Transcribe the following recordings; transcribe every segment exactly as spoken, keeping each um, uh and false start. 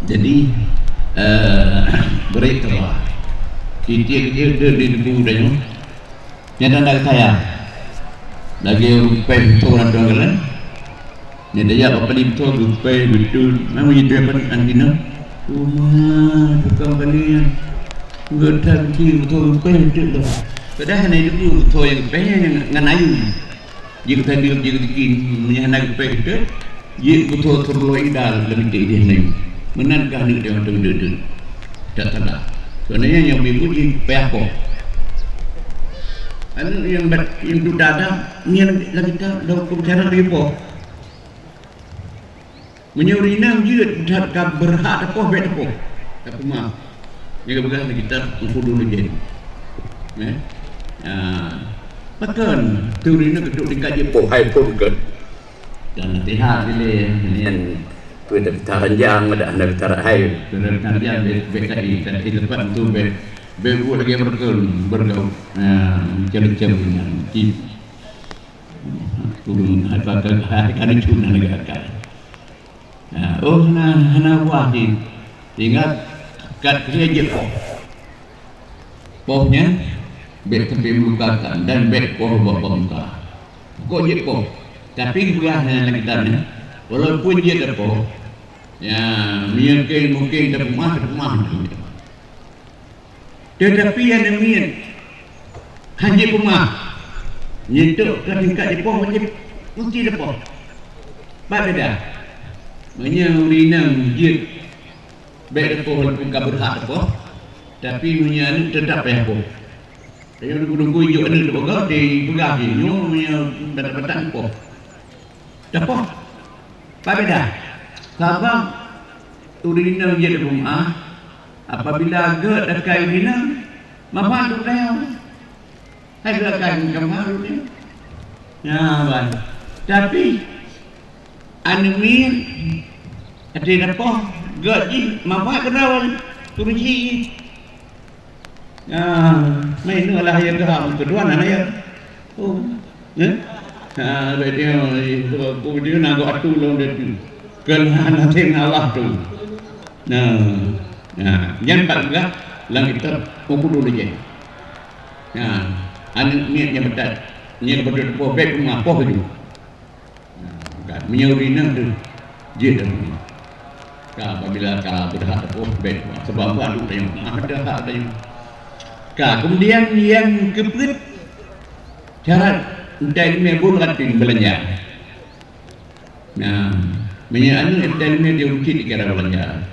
Jadi, eh, beri keubah. Tieb-tieb deuh di debu tanyoe. Nyang tanda kaya. Lagèe ureueng pèng beutôi lam teungoh jalan. Nyang tajak bak padi beutôi geupèng beutôi. Memang itu yang paling anti nam. Uma, tukang kali nyan. Geutak keuci beutôi geupèng beutôi dah. Padahai hana itu beutôi nyang geupèng nyan ngon ayu. Jeuet keu tadeup, jeuet keu tikin, meunyoe hana geupèng teuh, jeuet keu beutôi-beutôi lôn idal lam iték jih nyoe. Meunan kah aneuk deungon teuh deuek-deuek. Tak salah. Sebenarnya nyang beuet jih payah poh. Aneuk nyang bat, nyang duda ada, nyan lagèe ka dalam huköm syara lagèe poh. Meunyoe ureueng inong jeuet that ka beurhak tapoh, bèk tapoh. Tapeumah. Nyang geupeugah lé kitab Uqudul Lujain. Eh? Ah, pakon ureueng inong keutuk tingkat jipoh, hai poh kan. Dan naseuhat dilèe, nyan peue dah pita ranjang, dah na pita hai. Peue dah pita ranjang, bèk, bèk kai, kai teumpat tu bèk, bèk buet lagèe beureukeun, beureugaul. Ah, macam-macam nyan. Ki-, Turun hai pakai hai ka lucu na negara kai. Nah, oh, hana, hana wah di. Ingat kat keuh jeuet poh. Poh nyan bèk sampai meulukakan dan bèk poh bak muka. Pokok jeuet poh. Tapi geupeugah nyan lam kitab nyan, walaupun jeuet poh, ya, mungkin, mungkin tapeumah, tapeumah. Teutapi aneuk miet hana jipeumah, nyeutôk ka tingkat jipoh wajéb meusti tapoh. Pat beda? Meunyoe ureueng inong jeuet bèk tapoh walaupun ka beurhak tapoh, tapi meunyoe aneuk teutap payah poh. Tanyoe teungku-teungku jok aneuk tapeugah, dipeugah jih, nyoe meunyoe batat-batat poh. Tapoh. Pat beda? Sabab ureueng inong jeuet tapeumah, apabila gèt akai ureueng inong, manfaat untuk tanyoe. Hai gèt akai manfaat untuk tanyoe. Nyan ban. Tapi aneuk miet, até tapoh, gèt jih manfaat keudroe, keuruji jih. Ah, main tu lah ya ke ham kedua na ya. Oh. Eh? Ha, bèk tengok, eh, tu aku dia nak buat atu lom dia tu. Kan hana tengok Allah tu. Nah. Nah, nyan pat peugah lam kitab Uqudul Lujain. Nah, aneuk miet nyang beudat, nyang beudeuh poh bèk teuma poh laju. Nah, kan, meunyoe ureueng inong tu jeuet lam rumoh. Ka, apabila ka beurhak tapoh, bèk, sabab buat duek tanyoe, meuhadab hak tanyoe. Ka, keumudian nyang keupeuet, syarat, entai limè buleuen ratin beulanja. Nah, meunyoe aneuk entai limè dia ucit dikira beulanja.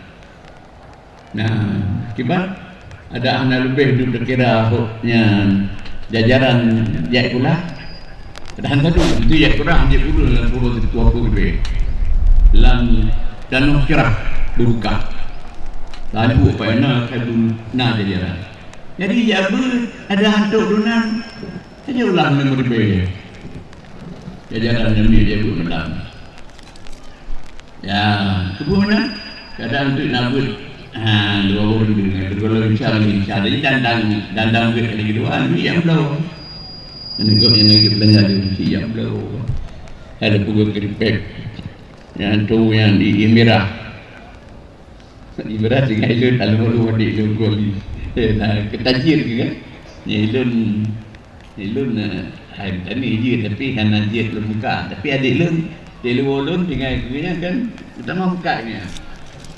Nah, kiban ada hana leubeh dum takira hok nyan jajaran jak sikula. Padahai satu, itu jak sikula, jak sikula lam pura situ aku leubeh. Lam Tanoh Cerah dibuka. Lalu apa na kadu na jajaran. Jadi, jak beuet ada hantok dunan, saja ulang lima ribu. Jajaran nyang dia jak beuet malam. Ya, keupeue meunan? Kadang tu na beuet, ha, dua ureueng deungon, dua ureueng bicara, bicara. Jadi dandang, dandang beuet lagi dua, ni nyang bloe. Ni gop nyang lagi beulanja di misi nyang bloe. Ada pukul keripik. Nyang tu nyang di, di mirah. Di mirah tinggai lôn, lalu malu adik lôn gol ni. Eh, nah, ketajir ke kan? Nyang lôn Ilôn, eh, hai, tani jih, tapi hana jeuet lôn muka. Tapi adik lôn, di luwa lôn tinggai keu nyan kan, utama muka nyan.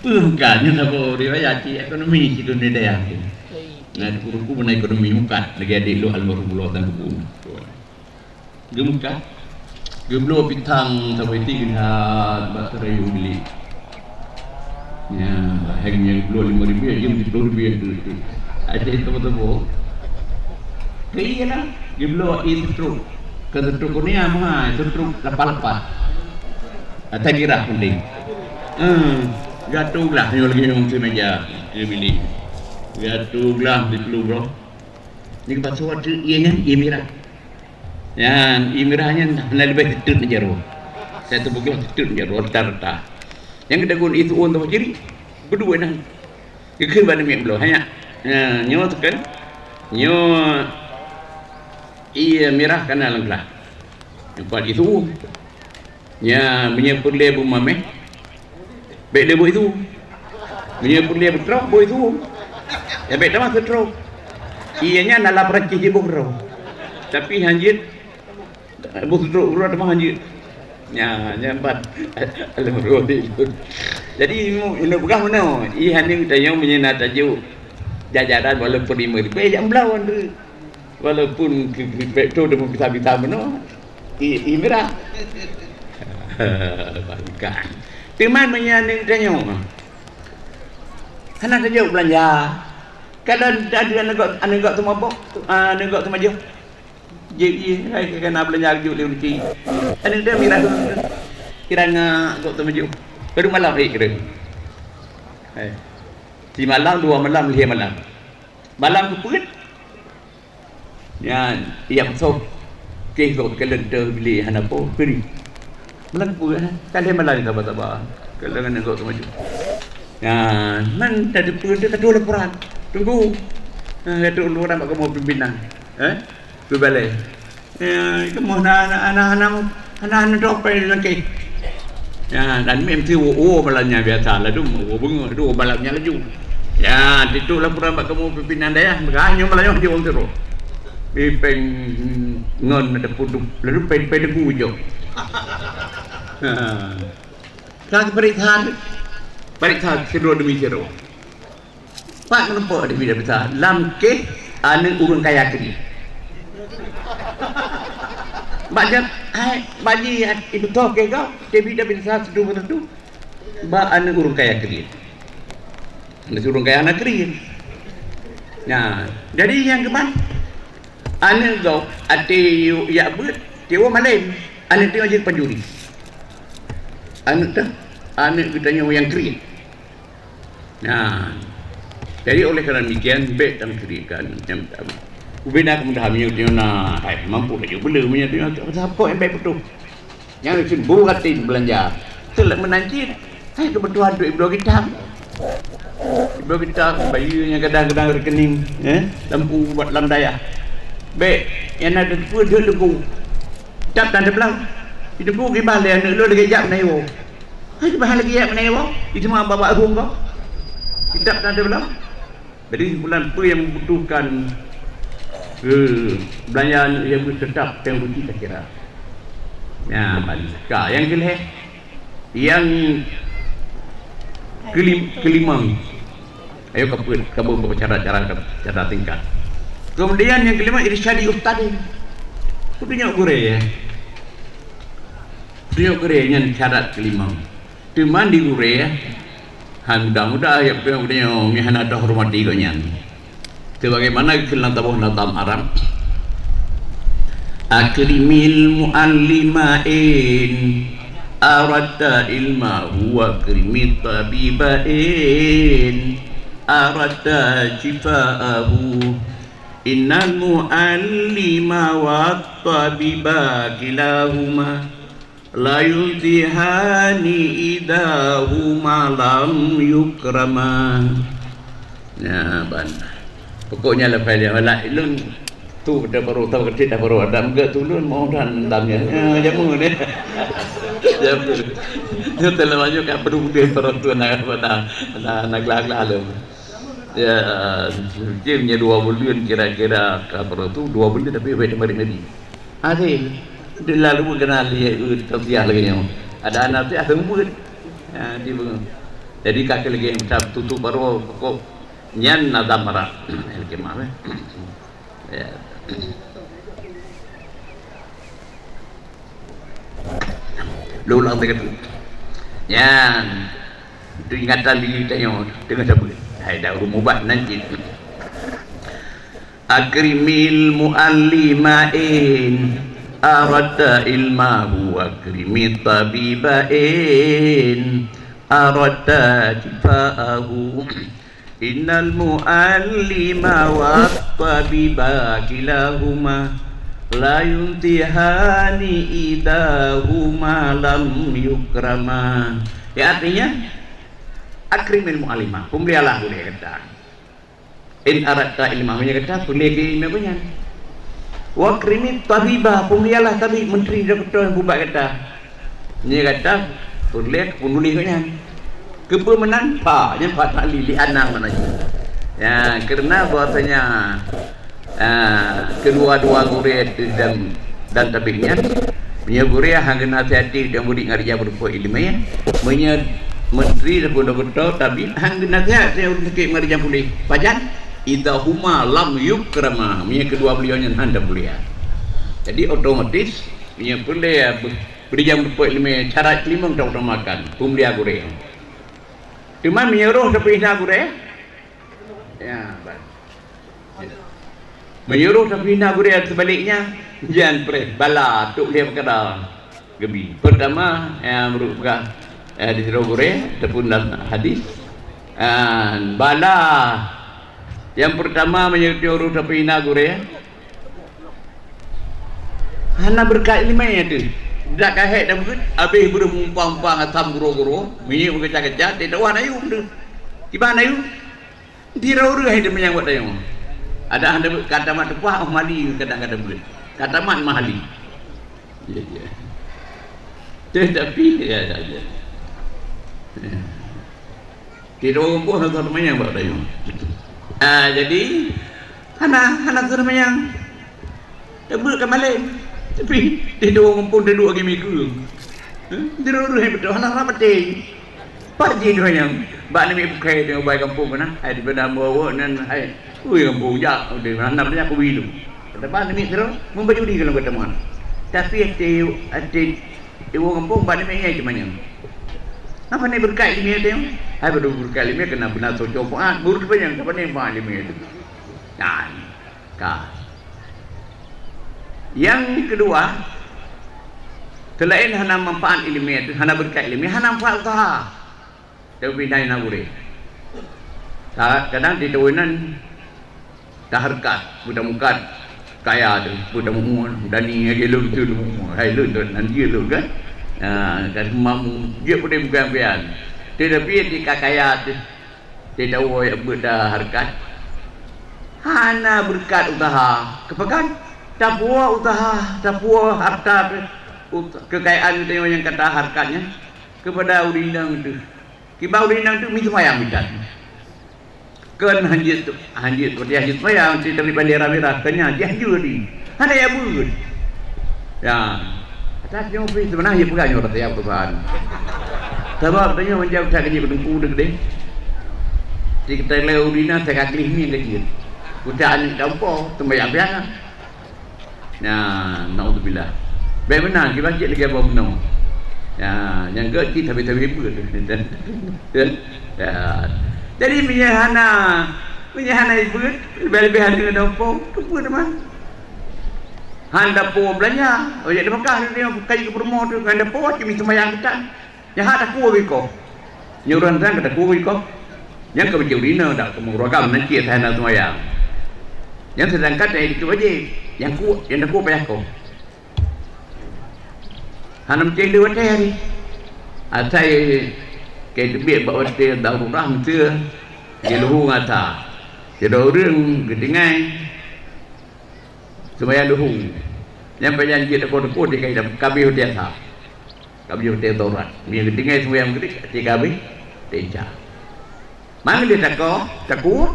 Peue muka nyan saboh riwayat cit ekonomi cit lôn di dayah tu. Nah, ruku-ruku beuna ekonomi muka lagèe adik lôn almarhum Allah dan kubu. Geumuka. Geubloe pitang saboh iti geuhat bak teurayeuk bilék. Ya, hai nyan geubloe lima ribu, jeuem siplôh ribu tu. Até teubo-teubo. Keu ié lah, geubloe ié seutruk. Keu seutruk kurnia meuhai, seutruk lapah-lapah. Ata girah penting. Eh, gatu glah nyoe lagèe nyoe keu meja, keu bilék. Gatu glah di peulu broh. Nyoe geupasoe ateueh ié nyan, ié mirah. Nyan, ié mirah nyan hana leubeh teuteut ngon jaroe. Saya teupeugah teuteut ngon jaroe, rata-rata. Nyang geudagon ié su'on teuma ciri, beudua na. Geukheun bak namiet bloe, hanya. Nah, nyoe teukheun. Nyoe ié mirah kana lam glah. Nyang pat ié su'on. Nyan, meunyoe peureulèe beumamèh, bèk lé buet itu. Meunyoe peureulée beutrok, bôi suwuem. Ya, bék tamah seutrok. Iya nyan ala Perancis jiboh droe. Tapi hanjeuet, boh seutrok uroe tamah hanjeuet. Nya, nyan ban aleuem roh di lôn. Jadi, ilmu, ilmu peugah meunoe, i hana tanyoe meunyoe na tajok jajaran walaupun lima ribée, jak meubloe andeuek. Walaupun keu, keu kripto teuma bisa-bisa meunoe, i, i mirah. Bangkai. Teuma meunyoe aneuk tanyoe, hana tajok beulanja. Kadang ada aneuk gok, aneuk gok teuma boh, aneuk gok teuma joh. Jeuet ie, hai, keu na beulanja jeuet lé ureueng. Aneuk dia mirah. Kira ngak gok teuma joh. Baru malam, eh, kira. Hai. Simalam, dua malam, lhèe malam. Malam keupeuet, nyan, nyang sob, keh gob keu leunteu bili hana po, keuri. Malam keupeuet, eh, ka lhèe malam saba-saba. Keu leunteu gob teumaju. Nyan, man tateupeue teuh ka tuwoe laporan. Tunggu. Nah, ka tuwoe laporan bak kamoe pimpinan. Eh? Keu balèe. Eh, kamoe hana, hana, hana, hana, hana topeng di langkée. Ya, dan mem ti wo, wo malam nyan biasa lah tu, wo beungoh tu malam nyan laju. Ya, titok laporan bak kamoe pimpinan dayah, meukaih nyoe malam nyoe jeuet wong tiro. Pipeng ngon ada puduk, lalu pen-, pen debu jok. Ha. Ka peuriksa, peuriksa sidroe demi sidroe. Pat meurumpok David Abisar lam keh aneuk ureueng kaya keudeh. Bak jam, hai, bak jih ibeutôi keh gob, David Abisar satu persatu bak aneuk ureueng kaya keudeh. Aneuk ureueng kaya hana keudeh. Nah, jadi nyang keuban, aneuk gob até yue jak beuet, tiwoe malém, aneuk teuh jeuet pancuri. Aneuk teuh, aneuk geutanyoe nyang kriet. Nah, jadi oleh karena demikian, bék tameukeurikkan nyang teuh. Ubena keumudahan meunyoe tanyoe na, hai, mampu laju beu le meunyoe tanyoe, sabab kok nyang bék putôh. Nyang cit bu katin beulanja. Teulak meunan cit. Hai, keubutuhan tu ibloe kitab. Ibloe kitab, bayeue nyang kadang-kadang rekening, eh, lampu buat lam dayah. Bék, nyang na teupeue deuh lugu. Kitab tan teublang. Itu bu kiban lé aneuk lôn lagèe jak meunan iwoe. Hai, bah lagi yak meunan iwoe, itu mah babak rueng kau. Kitab tan ada belom. Jadi, kesimpulan, peue nyang membutuhkan, eh, beulanja aneuk nyang beuet teutap péng ruti takira. Nyan, ban. Ka, nyang keulhèe, nyang keulim-, keulimong. Ayo ka peuet, ka beuet cara, cara, cara tingkat. Kemudian nyang keulima, irsyadi ustadin. Kudu nyok gurée, ya. Kudu nyok gurée nyan syarat keulima. Teuma di gurée, hai mudah-mudah ya, peue gurée nyoe hana teuhormati gobnyan. Sebagaimana geukeue lam taboh nazam Arab, "Akrimil mu'allima in aradta ilmahu, wa akrimit tabiba in aradta syifaahu. Innal mu'allima wat tabiba kilahuma la yunsihani idza huma lam yukrama." Nah, ban. Pokoknya lah, file yang lain lôn tu dah baru tahu, kecil dah baru ada, enggak tu lôn mau dan dalamnya. Ya, jamu ni. Jamu. Dia telah banyak kat perlu dia perlu tu nak apa dah. Nak, nak gelak-gelak lôn. Ya, jimnya dua buleuen kira-kira ka baru tu, dua buleuen tapi baik teumari Nabi. Akhé, di lalu geukenal lé, eh, tausiah lagèe nyoe. Ada anak teuh aseueng buet. Ha, di beu-, jadi, ka keu lagèe macam tutup baru pokok nyan nazam Arab. Lagèe mah, eh. Ya. Lôn ulang lagèe tu. Nyan. Itu ingatan diri tanyoe teungoh sabeue. Hai, dah ureueng mubat nan cit. Akrimil mu'allima in aradta ilmahu, akrimit tabiba in aradta syifaahu. Innal mu'allima wat tabiba kilahuma la yunsihani idza huma lam yukrama. Ya, artinya, akrimil mu'allima, peumulialah gurèe gata. In aradta ilmahu, meunyoe gata peureulèe keu ileumèe gobnyan. Wa akrimit tabiba, peumulialah tabib, meuntri, dokto nyang peuubat gata. Meunyoe gata peureulèe keu penuléh gobnyan. Keupeue meunan? Fa, nyan fa ta'lil, li anna makna jih. Ya, karena bahwasanya, ah, kedua-dua gurée dan, dan tabib nyan, meunyoe gurée han geunasihati dan murit ngon rijang peurumpok ileumèe, meunyoe menteri ataupun dokto, tabib han geunasihati ureueng sakét ngon rijang puléh. Pajan? Idza huma lam yukrama, meunyoe kedua beliau nyan han tamulia. Jadi otomatis, meunyoe peureulèe beurijang peurumpok ileumèe, syarat keulimong tautamakan, peumulia gurée. Teuma meunyoe roh tapeuhina gurée, ya, ba-, meunyoe roh tapeuhina gurée, seubaliknya, nyan preh bala trok lhèe peukara geubi. Peurtama, ya, meunurot peugah, ya, di sidroe gurée ataupun dalam hadis, ah, bala nyang peurtama meunyoe roh tapeuhina gurée, hana beureukat ileumèe teuh. Dak ka hék tabeuet, abéh beureuh meuumpang-umpang asam guro-guro, minyeuk meukeujah-keujah, teuh tawa na yum teuh. Kiban na yum? Di roh ureueng hai teumanyong buet tanyoe. Ada hana beuet ka tamat teupah, oh mali kadang-kadang beuet. Ka tamat mahali. Ya, ya. Teuh tapi, ya, ya, ya. Tiroe rumoh hana teumanyong bak tanyoe. Ah, jadi, hana, hana teumanyong. Tabeuet ka malém. Tapi, tiroe mumpung teuduek lagèe migeue. Heh, tiroe ureueng beutôi hana rab até. Pat jih droe nyan, bak namiet bukai teungoh bai gampông keunan, hai daripada ambo awak nan, hai, ui gampông jak, udeh hana banyak kubi tu. Kata bak namiet sidroe, meubaju di kalau kata mon. Tapi até, até iwoe gampông bak namiet nyang cuma nyan. Apa ni beureukat ileumèe teuh? Hai, beureukat ileumèe keunan beuna soe cop, ah, murit banyak, apa ni manfaat ileumèe tu? Nyan. Ka. Nyang keudua, seulaén hana manfaat ileumèe, hana beureukat ileumèe, hana manfaat useuha. Tapi na, na gurée. Ka-, kadang di tawoe nan tahareukat, beutamukat kaya teuh, beutamu'ue, dani lagèe lôn teuh lôn, hai lôn teuh, nan jeuet lôn kan. Ha, ka seumam jeuet peudeh bukan pian. Tetapi di ka kaya teuh, Teuh tawoe beuet tahareukat, hana beureukat useuha. Keupeue kan? Tapuwoe useuha, tapuwoe hareuta, ut-, keukayaan geutanyoe nyang ka tahareukat nyan keupada ureueng inong teuh. Kiban ureueng inong teuh mi seumayang mita. Kon hanjeuet, hanjeuet, watèe hanjeuet seumayang, cit tabri bandera mirah, kon nyan jih hanjeuet di. Hana jak beuet. Ya. Atas nyoe pih seubeuna ya peugah nyoe rasa perusahaan. Sabab tanyoe meunjak utak keujieb teungku deuh deh. Di kita lé urina saya ka gleh mieng keujieb. Utak aneuk tampo, teumbayang piana. Nah, naudzubillah. Bèk meunan, kiban cit lagèe boh bunoe. Ya, nyang gèt cit habéh-habéh beuet. Ya. Jadi meunyoe hana, meunyoe hana beuet, leubeh-leubeh aneuk tampo, keupeue teuma? Han dapo beulanja, oh, jak di Mekah, di Mekah, kaji keu peurumoh tu, han dapo, cit mi seumayang bukan. Nyan hak takue beuko. Nyoe ureueng nyan ka takue beuko. Nyan ka beucit urina dak keu meuragam nan cit hana seumayang. Nyan seudangkan nyan itu wajéb. Nyang ku, nyang takue payah ko. Hana meucéh lé watèe hari. Asai keu teubiet bak watèe darurat meuseu di luhu ngasa. Sidroe ureueng geutinggai. Seumayang luhu. Nyan pajan jeuet takot-takot di kai dam, ka abéh watèe asai. Ka abéh watèe darurat. Meunyoe geutinggai seumayang maghrib, até ka abéh, teuinca. Mangat lé takot, takot.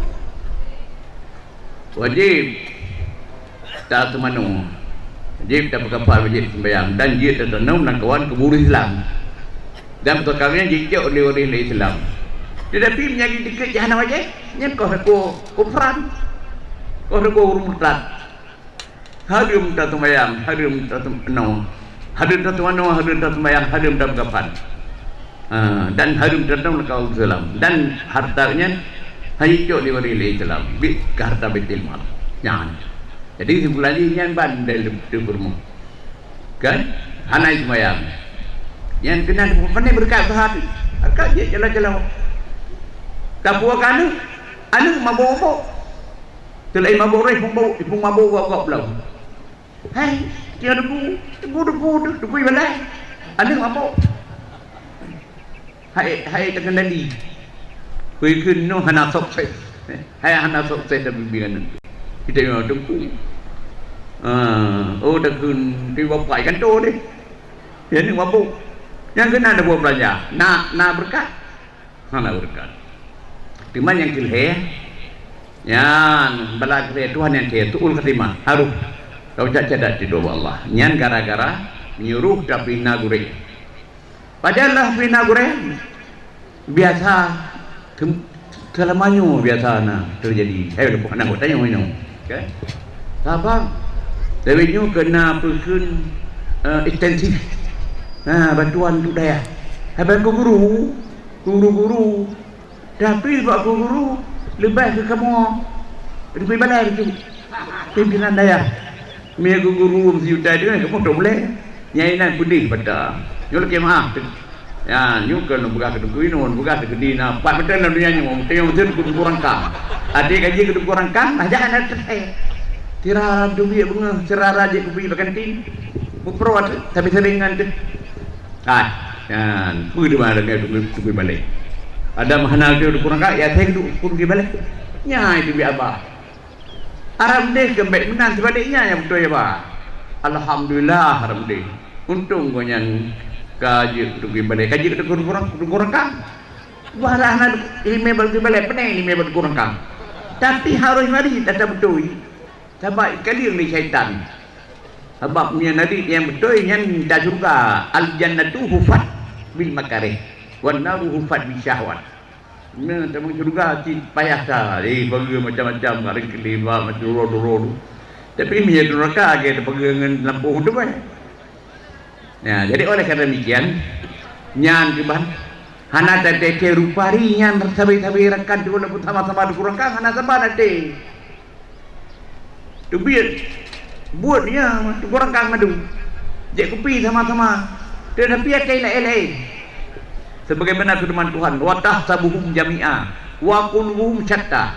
Wajéb taseumanoe. Wajéb tapeukafan wajéb seumayang dan jeuet tateunom lam kawan kubu ureueng Islam. Dan peutakal nyan jicok lé ureueng Islam. Tetapi meunyoe jideukeue jih hana wajéb, nyan koh takue kufran. Koh takue ureueng murtad. Hareuem taseumayang, hareuem taseumanoe. Hareuem taseumanoe, hareuem taseumayang, hareuem tapeukafan. Ha, dan hareuem tateunom lam kawan Islam. Dan hareuta nyan han jicok lé ureueng Islam. Bit keu hareuta Baitul Mal. Nyan. Jadi, simpulan jih nyan ban dai leueb teuh peurumoh. Kan? Hana seumayang. Nyan keunan pandai beureukat useuha teuh. Beureukat jeuet jalan-jalan. Tapuwoe keu aneuk, aneuk mabök-mabök. Seulaén mabök roh, ipeueng bau, ipeueng mabök gop-gop lom. Hai, tiang debu, debu, debu, debu, debu ibalai. Aneuk mabök. Hai, hai teukeundali. Kui keunoe hana sukses. Hai hana sukses dan bimbingan nyan. Kita memang teungku. Ah, oh, takheun ti bapak ikan tu deh. Dia ni mabuk. Yang kena ada buah belanja. Nak, nak berkat. Hana beureukat. Teuma nyang keu lhèe, nyan bala keu lhèe Tuhan nyang keu lhèe, su'ul khatimah, harôh taucak catat di doa Allah. Nyan gara-gara meunyoe roh tapiih na gurèe. Padahai lah piih na gurèe, biasa, seulama nyoe biasa na teujadi. Hai, leupah na geutanyoe nyoe. Oke? Sabab, lagèe nyoe keu na peukheun, eh, intensif. Na bantuan untuk dayah. Hai, bak guru, guru-guru. Tapi bak guru-guru, leubeh keu kamoe. Leubeh balai tu. Pimpinan dayah. Meunyoe guru-guru sijuta tu, kamoe tok bulèe. Nyang inan peudeh bata. Nyoe lakèe meu'ah. Ya, nyoe keu neupeugah keu Teungku Inong, neupeugah keu Dina. Pat meuteun lam donya nyoe, meuteun meuteun keu Teungku Rangkang. Até gaji keu Teungku Rangkang, nah jangan ada teuhai. Sira dubiet beungoh, sira jeuet keubi bak kantin. Muproh tapi sering ngan teuh. Ah, nyan, peue teuma lagèe Teungku, Teungku Balèe. Ada meuhana Teungku Rangkang, ya saya duduk Teungku Balèe. Nyan itu bi abah. Arab deh keu bèk meunan, sebaliknya nyang beutôi, ya, bah. Alhamdulillah, Arab deh. Untông gobnyan ka jeuet keu Teungku Balèe, ka jeuet keu Teungku Rangkang. Bah, hana ileumèe bak Teungku Balèe, peunah ileumèe bak Teungku Rangkang. Tapi harôh mari tata beutôi. Sabab ikaleng lé syaitan. Sabab meunyoe na dit nyang beutôi nyan mita syeuruga. Al-jannatu hufat bil makarih, wan naru hufat bis syahwat. Nyoe tamong syeuruga cit payah that, eh, pageue macam-macam, bak rengkeli, bak macam duro-duro tu. Tapi meunyoe neuraka, lagèe tapageue ngon lampôh tu bae. Ya, jadi oleh karena demikian, nyan kiban hana tateuka rupa ri nyan sabe-sabe rakan tu walaupun sama-sama Teungku Rangkang hana saban até. Teubiet buet nya Teungku Rangkang madu. Jép kupi sama-sama. Tetapi até laén-laén. Sebagaimana firman Tuhan, "Wa tahsabuhum jami'a, wa qulubuhum syatta."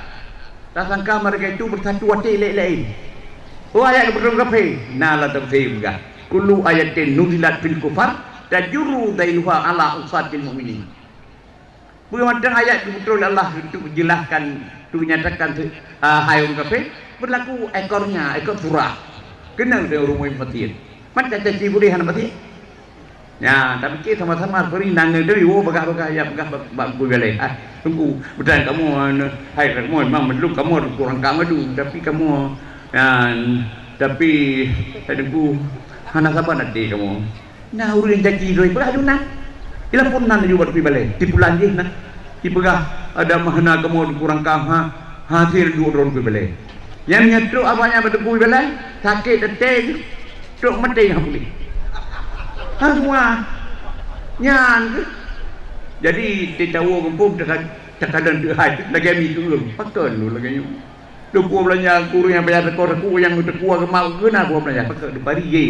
Tasangka mereka itu bersatu até laén-laén. Oh, ayat kepada ureuëng kafé, na lam tafsir peugah, "Kullu ayatin nuzilat fil kufar tajurru dhailuha ala usatil mu'minin." Peue mantong ayat geubeutôi lé Allah untuk jeulahkan, untuk nyatakan, ah, hai ureuëng kafé, berlaku ekornya, ekor surah. Keuneuk deungon ureuëng meu'min maté. Mantong caci gurèe hana maté. Nyan, tapi sama-sama beri nangeu deui, woe bagah-bagah, ya bagah bak, bak Teungku Balèe. Ah, Teungku, beutôi kamoe, anu, hai kamoe memang meulom kamoe Teungku Rangkang madu, tapi kamoe, nyan, tapi, hai Teungku, hana saban até kamoe. Na ureuëng nyang caci droe peugah laju na. Ilapor na laju bak Teungku Balèe, tipulan jih na. Ipeugah, "Ada meuhana kamoe Teungku Rangkang ha, hase duek droe Teungku Balèe." Nyan nyan trok abang nyan bak Teungku Balèe, sakét até jih, trok maté nyang puléh. Ha, semua. Nyan keuh. Jadi, teuka woe gampông, teuka, teuka dan teuhai, lagèe mi keueung. Pakon lôn lagèe nyoe. Teupeu beulanja ureuëng nyang payah teuka, teuka nyang teuka agama geuna peuet beulanja, pakon teupari jih.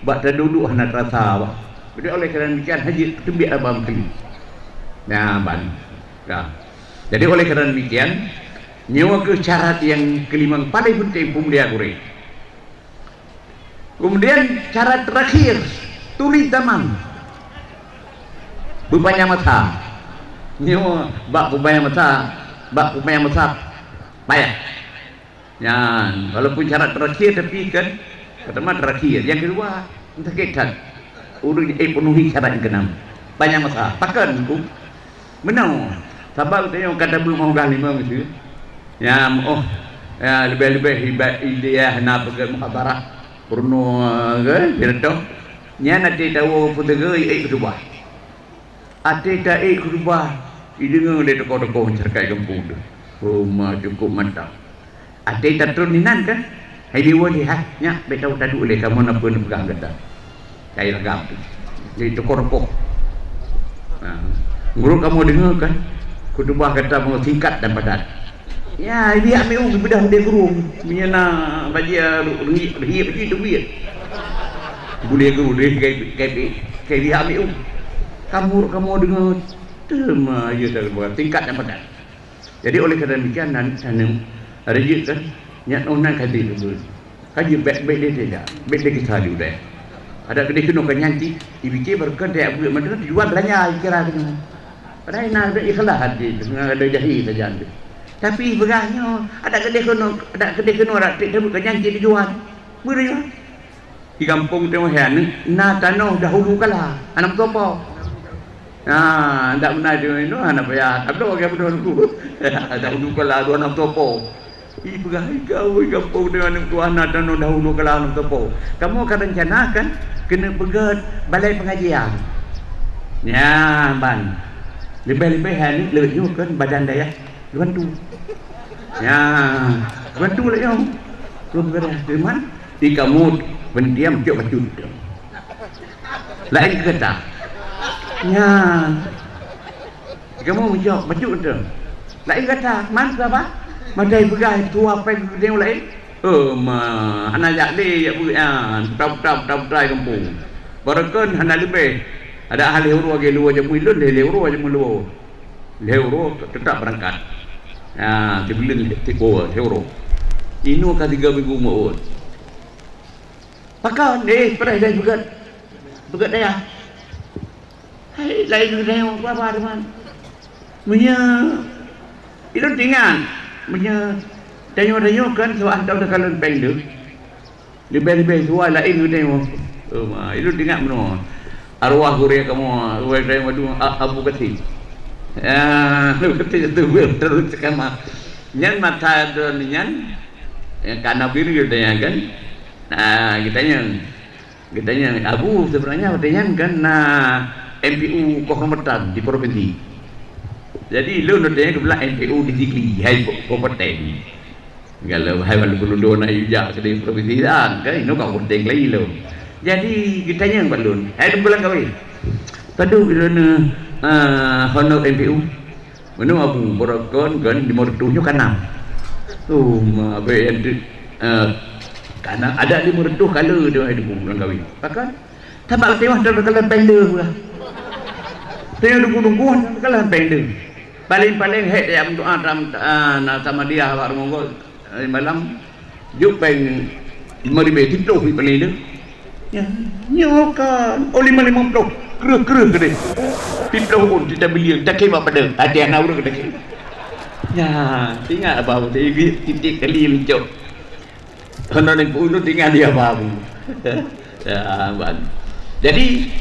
Bak taduek-duek hana teurasa, bah. Jadi, oleh karena demikian, hana jeuet teubiet haba meukeulih. Nah, ban. Dah. Jadi, oleh karena demikian, nyoe keuh syarat nyang keulimong paléng peunteng peumulia gurèe. Kemudian, syarat terakhir, tuli zaman. Beupanyang masa. Nyoe bak beupanyang masa, bak beupanyang masa payah. Nyan, walaupun syarat terakhir, tapi kan pertama terakhir. Yang kedua, sakét that. Ureuëng, eh, penuhi syarat yang keenam. Panyang masa. Pakon, Teungku? Meunoe, sabab geutanyoe ka tabeuet meu'oh limong miseue. Ya, meu'oh, ya, leubeh-leubeh iba-, idéh na peugét muhadharah, peurunoe, eh, pidato. Nyan até tawoe peuteugoe ék khutubah. Até taék khutubah, ideungoe lé tokoh-tokoh masyarakat gampông tu. Rumoh cukup mantap. Até tatron inan kan? Hai dewa lé, ha, nyak, bèk tawoe taduek lé, kamoe na peue neupeugah gata. Kai lagam tu. Jadi tokoh-tokoh. Ha. Guru kamoe deungoe kan? Khutubah gata meunyoe singkat dan padat. Ya, ibi hak miu, ibi dah udeh guru. Meunyoe na bajèe ringgit, ringgit bajèe tu biet. Bulèe guru deh, kai, kai, kai ibi hak miu. Kamoe, kamoe deungoe, teuma ya, singkat dan padat. Jadi, oleh karena demikian, nan, nan, rayeuk kan, nyan oh nan ka jeuet keu beuet. Ka jeuet bèk, bèk lé teuga, bèk lé gisa di udeb. Adak keudeh keunoe ka nyan cit, ipiké baroekon tajak beuet mantong, tujuan beulanja, ikira keunoe. Padahai na ikhlas hati, ngon ada jahé sajan tu. Tapi peugah nyoe, adak keudeh keunoe, adak keudeh keunoe, adak trép tabeuet ka nyan cit tujuan. Beutujuan. Di gampông teuma hai aneuk, na tanoh dahulu kala, aneuk meusoe po. Ah, ndak beuna tu, hana payah. Tabloe lagèe beudôh Teungku. Dahulu kala dua nam topo. Ih, peugah, "Hai kawé gampông deungon aneuk tuha na tanoh dahulu kala nam topo. Kamoe ka rencana kan keuneuk peugèt balai pengajian." Nyan ban. Leubeh-leubeh hai aneuk leuet nyoe kan badan dayah geubantu. Nyan, geubantu lé nyoe. Keu peugah, "Teuma di kamoe peundiam cok bacut." Laén keu gata. Nyan. Kamoe meujaweueb, "Bacut teuh." Laén gata, man saban? Matai peugah tuha péng keu geutanyoe laén? Oh, ma, hana jak lé, jak beuet, ah, putra-putra, putra-putra gampông. Barokon hana leubeh. Ada ahli uroe lagèe luwa jamui lôn, lhèe uroe jamui luwa. Lhèe uroe teutap beurangkat. Ah, sibuleuen tiep uroe, lhèe uroe. Inoe ka tiga minggu meu'ôt. Pakon, eh, preh deh beugèt. Beugèt dayah. Hai, laén geutanyoe, peue haba teuma? Meunyoe, ilôn teuingat, meunyoe tanyoe-tanyoe kan seuwah hantom takalon péng deuh, leubeh-leubeh seuwah laén geutanyoe. Oh, ma, ilôn teuingat meunoe. Arwah gurèe kamoe, gurèe kamoe madu, A-, Abu Kasim. Ah, Abu Kasim tu beutôi ceukamah. Nyan masa droeneuh nyan, eh, ka na biri geutanyoe kan. Nah, geutanyoe. Geutanyong, "Abu, sebenarnya watèe nyan kan na M P U kehormatan di provinsi. Jadi, lôn watèe nyan geubeulat M P U di Sigli, hai kabupaten." Kalau hai walaupun ulôn na yue jak keudéh provinsi dan, kan, inoe kabupaten laén lôn. Jadi, geutanyong bak lôn, "Hai Teungku Langkawi, padub droeneuh, eh, honor M P U?" Meunoe Abu, barokon kan lima reutôh nyoe ka na. Oh, ma, abéh nyan tu, eh, ka na, adak lima reutôh ka le teuh hai Teungku Langkawi. Pakon? Sabab teuma teuh ka lheueh péng deuh peugah. Teuma Teungku-teungku ka lheueh péng deuh. Paléng-paléng hék tajak meudoa tam, ah, na Samadiyah bak rumoh gob. Hai malam, jok péng lima ribèe, siploh ribèe paléng deuh. Ya, nyoe kan. Oh, lima, lima ploh. Kreueh-kreueh keudéh. Siploh ôn, teutab bilieng, takém bak padang. Até hana ureueng takém. Ya, ingat apa? Titik kali mencok. Hana ni pun ingat dia apa? Ya, ban. Jadi,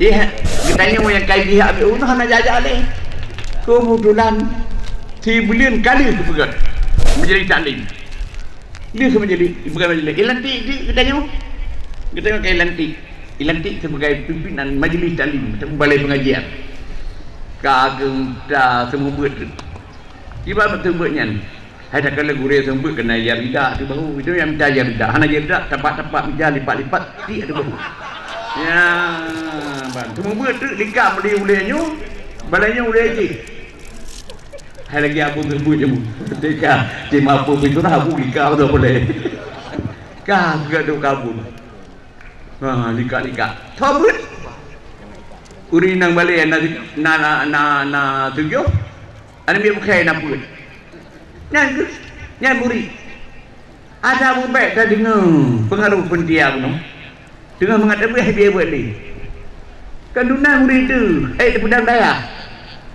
eh, geutanyoe nyang ka jih habéh uroe hana jak-jak lé. Keubeutulan, sibuleuen ka lheueh geupeugah majlis taklim. Lheueh keu majlis, bukan majlis. Ilantik di geutanyoe. Geutanyoe ka ilantik. Ilantik sebagai pimpinan majlis taklim ataupun balai pengajian. Ka geuta seumeubeuet. Kiban seumeubeuet nyan. Hai takalon gurèe seumeubeuet keunan jak ridak ateueh bahu. Itu nyang mita jak ridak. Hana jak ridak, tapak-tapak mita lipat-lipat, tiek ateueh bahu. Ya, ban. Seumeubeuet teuk likam di ulèe nyoe, balèe nyoe ulèe jih. Hai lagèe Abu teubeuet nyoe. Teuka, teuma Abu pih surah Abu lika beutôi boleh. Ka geuduek kabun. Ha, lika-lika. Tho beuet. Ureueng inong balèe na, na, na, na, na tujoh. Aneuk miet bukhée na peuet. Nyan keuh, nyan murit. Ata bubek tadeungoe peungaroh peuntia bunoe. Teungoh mangat teubeueh biet buet lé. Kan duna murit teuh, eh, teupeudang dayah.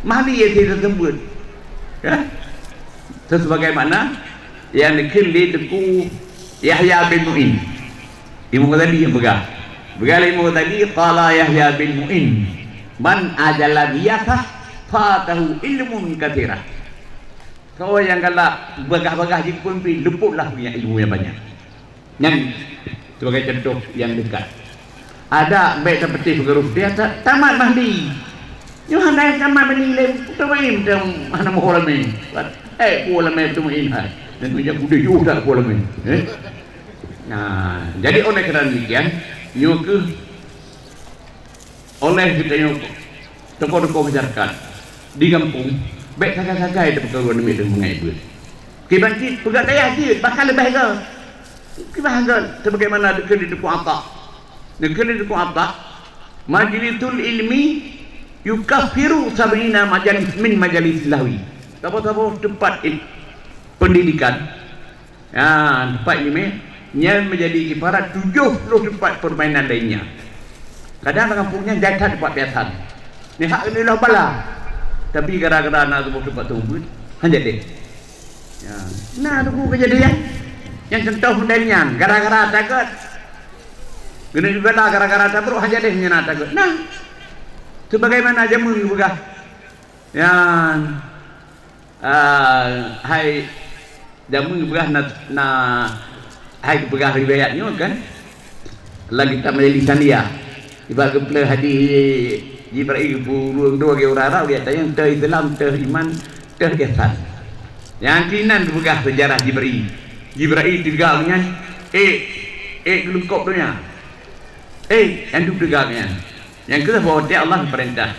Mahdi ya sira seumeubeuet. Ya? Sebagai makna yang dikheun lé Teungku Yahya bin Mu'in. Imam Ghazali nyang peugah. Peugah lé Imam Ghazali, qala Yahya bin Mu'in, "Man ajala niyatah fatahu ilmun katsirah." Soe nyang galak bagah-bagah jipeumimpin, luputlah punya ilmu nyang banyak. Nyan sebagai contoh nyang dekat. Ada bèk tapeutéh peugeureuh dia ta-, tamat Mahdi. Nyoe hana tamat Mahdi lé, Teungku Mu'in hana meuho lamé. Eh, Teungku Mu'in hai. Dan meunyoe udeh jauh dak Teungku Mu'in. Eh? Nah, jadi oleh kerana demikian, nyoe keuh oleh geutanyoe tokoh-tokoh masyarakat di gampông, bèk sagai-sagai tapeukaru aneuk miet lôn meungai beuet. Kiban cit peugah dayah cit, bahkan leubeh gét. Kiban gét, sebagaimana dikheun di Teungku Atta. Dikheun di Teungku Atta, "Majlisul ilmi yukaffiru sab'ina majalis min majalis lahwi." Saboh-saboh teumpat il-, pendidikan, ha, teumpat ileumèe, nyan menjadi kifarat tujoh ploh teumpat permainan lainnya. Kadang lam gampông nyan jai that teumpat piasan. Nyan hak keuneuk lôn bala. Tapi gara-gara na saboh teumpat seumeubeuet, han jadi. Ya. Na teungku keujadian. Nyang contoh model nyan, gara-gara ata gét. Keuneuk bala gara-gara ata brôk, han jadi nyan ata gét. Nah. Sebagaimana jameun geupeugah, nyan, ah, hai jameun geupeugah na, na hai geupeugah riwayat nyoe kan, lam kitab Majelis Sandiah, ibarat geupeuleueh hadis Jibril geupeureueng dua lagée ureuëng Arab, geutanyoe teuh Islam, teuh iman, teuh ihsan. Nyang keunan geupeugah seujarah Jibril. Jibril teuga nyan, "Eh, eh, geulungkop donya. Eh, nyang duek teuga nyan." Nyang keu saboh Allah geupeurintah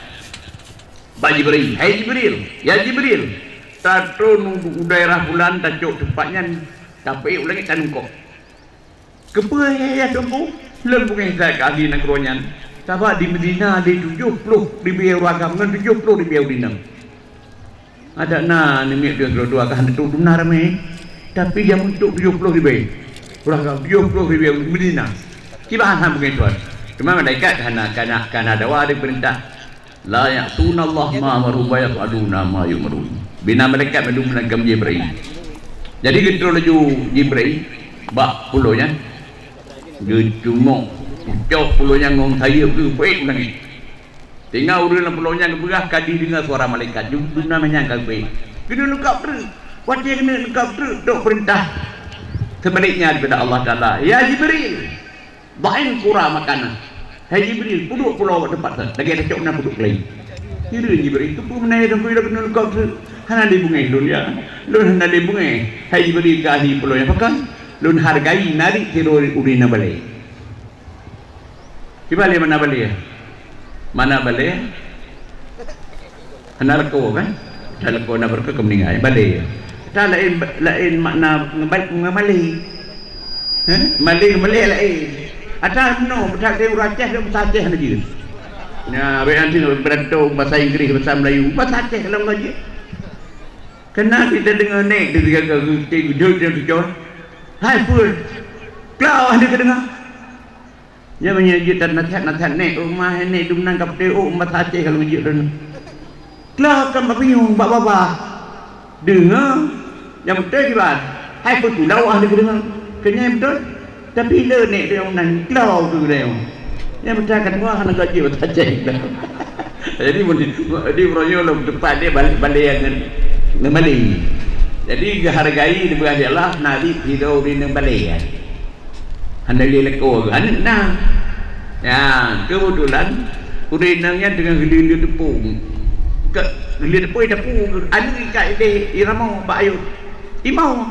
bak Jibril, "Hai Jibril, ya Jibril, tatron u daerah bulan, tacok teumpat nyan, tapeuék u langét, talungkop." "Keupeue, ya, ya Teungku?" "Lôn beungéh that keu ahli nanggroe nyan. Sabab di Madinah lé tujoh ploh ribée ureuëng agam ngon tujoh ploh ribée ureuëng inong. Adak na aneuk miet dua ploh dua ka hana trok dum na ramé, tapi jameun trok tujoh ploh ribée ureuëng agam, tujoh ploh ribée ureuëng Madinah. Kiban hana beungéh Tuhan." Teuma malaikat hana, kana, kana dawa di peurintah. "La ya'suna Allah ma amaru wa yaf'aluna ma yu'marun." Bina malaikat mandum lam gam Jibril. Jadi geutrok laju Jibril bak pulo nyan. Geucumok, geucok pulo nyan ngon sayeuep geuh, beuet u langét. Teungoh ureuëng lam pulo nyan geupeugah ka jideungoe suara malaikat, ju-, dum na manyang ka geupeugah, "Keuneuk leungkab treuk." Watée keuneuk leungkab treuk, trok peurintah seubaliknya daripada Allah Taala, "Ya Jibril, dha'il qura makanah." "Hai Jibril, peuduek pulo bak teumpat that, lagée tacok meunan peuduek keulayi." Hireuen Jibril, "Keupeue meunan ya Teungku, keuneuk leungkab treuk?" "Hana lé beungéh lôn, ya. Lôn hana lé beungéh, hai Jibril, keu ahli pulo nyan. Pakon? Lôn hargai narit sidroe ureuëng nyang balée." Kiban lé makna balée? Makna balée hana lakoe kan? Hana lakoe, hana beureukat, keu meuninggai. Balée. Ata laén, laén makna ngeubal-, ngeumalée. Heh? Malée, ngeumalée laén. Ata meunoe, meutat ureuëng Aceh, ureuëng Aceh hana jeuet. Nyan, bék nanti beurantô bahasa Inggris, bahasa Melayu, bahasa Aceh kalau enggak jeuet. Keunan kita deungoe nèk di tiga kali, di gudang dia tujuh. Hai, peue? Klau ada kedengar. Nyan meunyoe jeuet that nasihat-nasihat nèk, oh, mah nèk dum nan ka peuteuk, oh, umat Aceh kalau jeuet droeneuh. Klau kan bak pinyueng, bak babah. Deungoe, nyang beutôi kiban. Hai, peue keu dakwah lagée deungoe. Keu nyan beutôi. Tapi le nèk deungoe nan, klau keu deungoe. Nyang beutôi ka tuha hana gaji umat Aceh. Jadi, mun, di, di uroe nyoe lom teumpat dia bal-, balée ngon, ngon malée. Jadi, geuhargai di beulah Allah, nabi sidroe ureuëng nyang balée. Hana lé lakoe geuh, aneuk na. Nyan, keubeutulan ureuëng inong nyan teungoh geulileu teupông. Ka geulileu teupông, tapu geuh, aneuk ikat idéh iramoe bak ayôn. Imoe,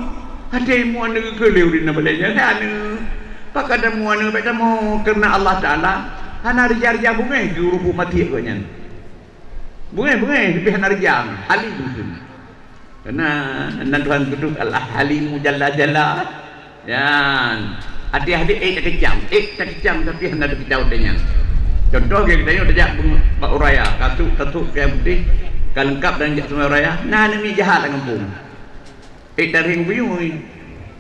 até imu aneuk keu lé ureuëng inong balée nyan, aneuk. Pakon tamu aneuk, bék tamu, keureuna Allah Taala hana rija-rija beungéh geurumpok maté geuh nyan. Beungéh-beungéh, leubeh hana rija, halim kheun. Karena nan Tuhan keutuh Al-Halimu Jalla Jalla. Nyan, até-até ék takeucam, ék takeucam tapi hana takeucam watée nyan. Contoh, geutanyoe tajak bak uraya, ka trok, ka trok kayang putéh, ka leungkab dan jak seumai uraya, na aneuk miet jahat lam gampông. Ék taréng buyueng,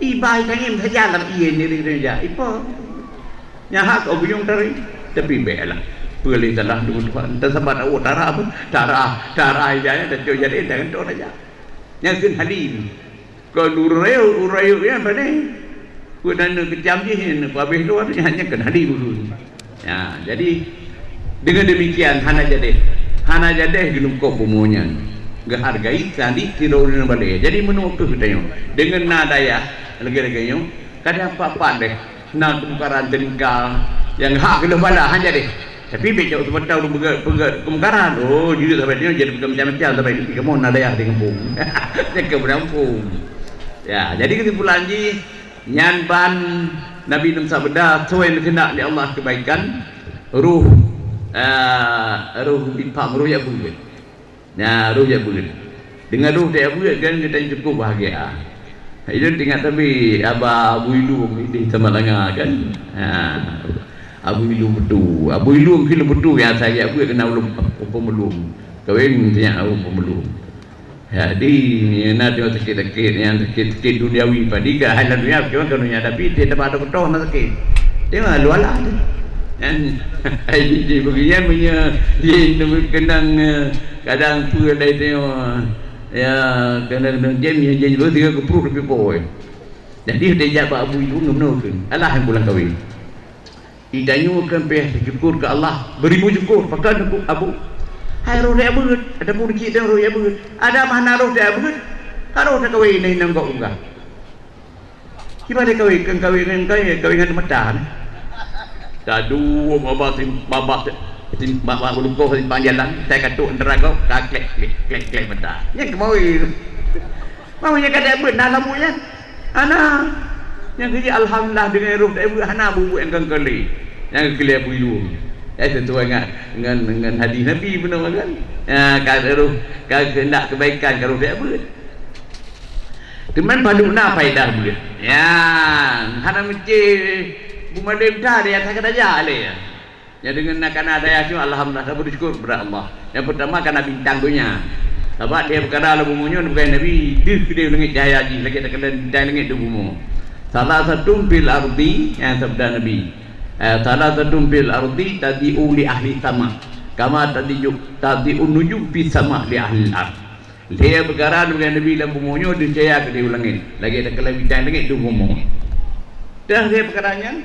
iba tangém saja lam ié ngiréng saja. Ipo? Nyan hak keu buyueng taréng. Tapi bék lah. Peue lé salah deungon Tuhan. Teusabat awak tara pun. Tara, tara ija nyan tacok jadi tangan tok saja. Nyan kheun halim. Kon ureuëng rayeuk, ureuëng rayeuk nyan pane. Peue dan keucam jih nyan, pabéh luwa nyan, nyan kheun halim kheun. Ya, jadi, dengan demikian, hana jadeh. Hana jadeh geulungkop bumoe nyan. Geuhargai candi sidroe ureuëng balée. Jadi, meunoe keuh geutanyoe. Deungon na dayah, lagée-lagée nyoe, kadang pat-pat deh, na keumungkaran teuningka nyang hak keuneuk bala, hana jadeh. Tapi bék cok seumata ureuëng peugét, peugét keumungkaran. Oh, jeuet sabe nyoe jadi macam-macam, sabe nyoe kamoe na dayah di gampông. Nyang keu gampông. Ya, jadi kesimpulan jih, nyan ban Nabi Nuh sabda, "Soe nyang geukeundak lé Allah keubaikan, roh, a, roh bipham, roh jak beuet." Nyan roh jak beuet. Deungon roh jak beuet kan geutanyoe cukup bahagia. Ilôn teuingat sabe Aba Abu Ilung idéh Samalanga kan. Ha. Abu Ilung Beutu. Abu Ilung keu Ilung Beutu nyang asai jak beuet keunan ulôn Umpung Meulum. Kawén nyan Umpung Meulum. Jadi, na teuh sakét-sakét, nyang sakét-sakét duniawi, padahai ka hai lam dunia, cuma ka dunia, tapi tiep teuma ada beutôi na sakét. Tengok lualah tu. Kan? Ai, di, di, begini, punya, di, keunong, eh, kadang peue lai tengok, ya, keunong-keunong jem, ya, jadi, tiga keuprut lebih boy. Jadi, dia jak bak Abu Ilung, ngemno tu. Alah, yang pulang kawin. Geutanyoe keu pih syukur keu Allah, beuribu syukur. Pakon Abu, Abu? Hai roh tajak beuet, ataupun cit roh tajak beuet. Ada mah na roh tajak beuet, ka roh takawé inong gok ungga. Kiban takawé, keu kawé ngon kawé, kawé ngon mata. Taduek babah sim-, babah sim-, babah bulukoh simpang jalan, saya katuk antara gok, ka klek, klek, klek, klek mata. Nyan keumawe. Mau nyang ka tajak beuet na lampu nyan. Hana. Nyang keuji alhamdulillah deungon roh tajak beuet hana bubuet nyang kangkali. Nyang keulian bulu. Eh, sesuai ngon, ngon, ngon hadis Nabi beuna kan. Ya, ka roh, ka keunak kebaikan ka roh tajak beuet. Teuma padum na faedah beuet. Ya, hana meusti bumalém that di atas ka tajak lé. Nyang deungon na kana daya nyoe, alhamdulillah, saboh syukur kepada Allah. Nyang peutama kana bintang donya. Sabab lhèe peukara lam bumoe nyoe bukai Nabi, deuh keudeh langét cahya jih lagèe takalon bintang langét di bumoe. Salasatun fil ardi, nyang sabda Nabi. Eh, salasatun fil ardi tadhi'u li ahli sama. Kama tadhi'u, tadhi'un nujum fis sama li ahli al-ard. Lhèe peukara deungon Nabi lam bumoe nyoe deuh cahya keudeh u langét, lagèe takalon bintang langét di bumoe. Deuh lhèe peukara nyan,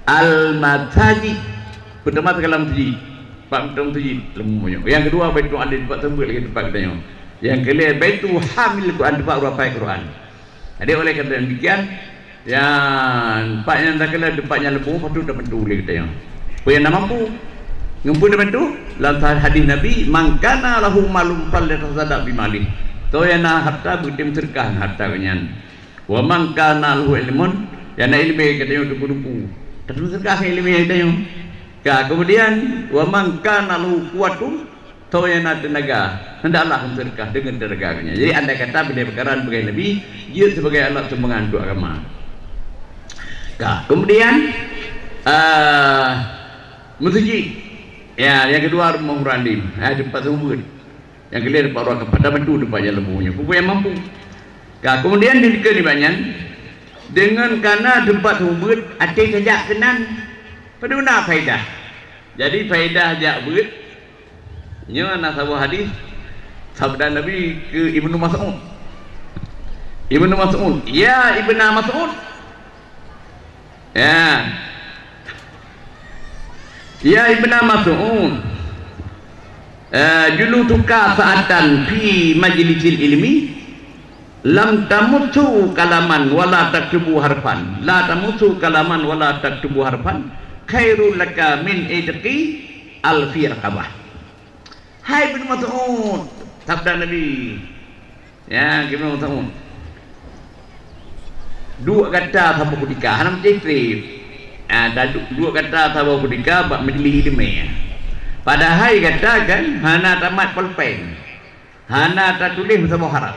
al-masajid. Peutama takalon meuseujid, pat mantong meuseujid lam bumoe nyoe. Nyang keudua Baitul Maqdis, teumpat seumeubeuet lagèe teumpat geutanyoe. Nyang keulhèe Baitul Hamil Quran, teumpat ureueng hafai Quran. Jadi oleh karena demikian, nyan, pat nyang takalon teumpat nyang leumoh, patut tabantu lé geutanyoe. Peue nyang na mampu. Ngon peue tabantu? Lam hadis Nabi, "Man kana lahu malun falyatasaddaq bi malih." Soe nyang na harta, beutem seudeukah ngon harta geuh nyan. "Wa man kana lahu ilmun," nyang na ileumèe geutanyoe teupeu-teupeu. Tateupeu seudeukah ngon ileumèe geutanyoe. Ka, kemudian, "Wa man kana lahu quwwatun," Soe nyang na teunaga, hendaklah meuseudeukah deungon teunaga geuh nyan. Jadi, andai kata bidang peukara peugah Nabi, jeuet sibagai alat sumbangan untuk agama. Ka, kemudian, ah, meuseujid. Ya, nyang keudua rumoh ureueng alim. Ya, teumpat seumeubeuet. Nyang keulhèe teumpat ureueng ka pada bantu teumpat nyang leumoh nyoe. Peue nyang mampu. Ka, kemudian dikeue nibak nyan, deungon kana teumpat seumeubeuet, até tajak keunan. Padum na faedah. Jadi, faedah jak beuet, Nyoe na saboh hadis sabda Nabi keu Ibnu Mas'ud. Ibnu Mas'ud, "Ya Ibna Mas'ud." Ya. "Ya Ibna Mas'ud, eh, julusuka sa'atan fi majlisil ilmi, lam tamussu kalaman wala taktubu harfan. La tamussu kalaman wala taktubu harfan khairul laka min itqi alfi raqabah." Hai Ibnu Mas'ud, sabda Nabi. Ya, Ibnu Mas'ud. Duek gata saboh kutika, hana meucre-cre. Ha, duek gata saboh kutika bak majlis ileumèe. Padahai gata kan hana tamat polpen. Hana tatuléh meusaboh harap.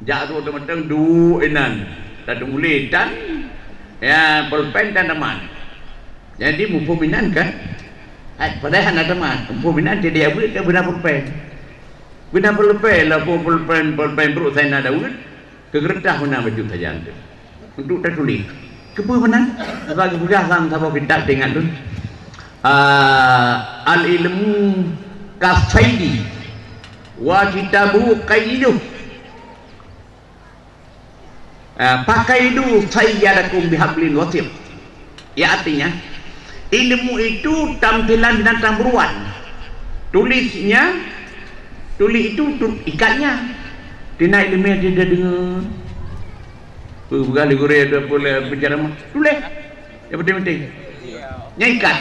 Jak trok teumantong duek inan, tatuléh tan, ya, polpen tan tamat. Jadi muphom inan kan? Hai, padahai hana tamat. Muphom inan jadi abeuet ka beuna polpen. Beuna polpen, lapor polpen, polpen brok Saidina Daud, keu geureutah meunan bacut sajan tu. Untuk tatuléh. Keupeue meunan? Sabab geupeugah lam saboh kitab teuingat lôn. Ah, al-ilmu kasaidi wa kitabu qayyiduh. Ah, "Faqaidu sayyadakum bihablin wathik." Ya, artinya, ilmu itu tampilan binatang buruan. Tulisnya, tulis itu tu-, ikatnya. Tina ilmu yang dia dengar. Peugah lé gurèe tu apa lé penceramah. Tuléh. Nyang penting-penting. Nyang ikat.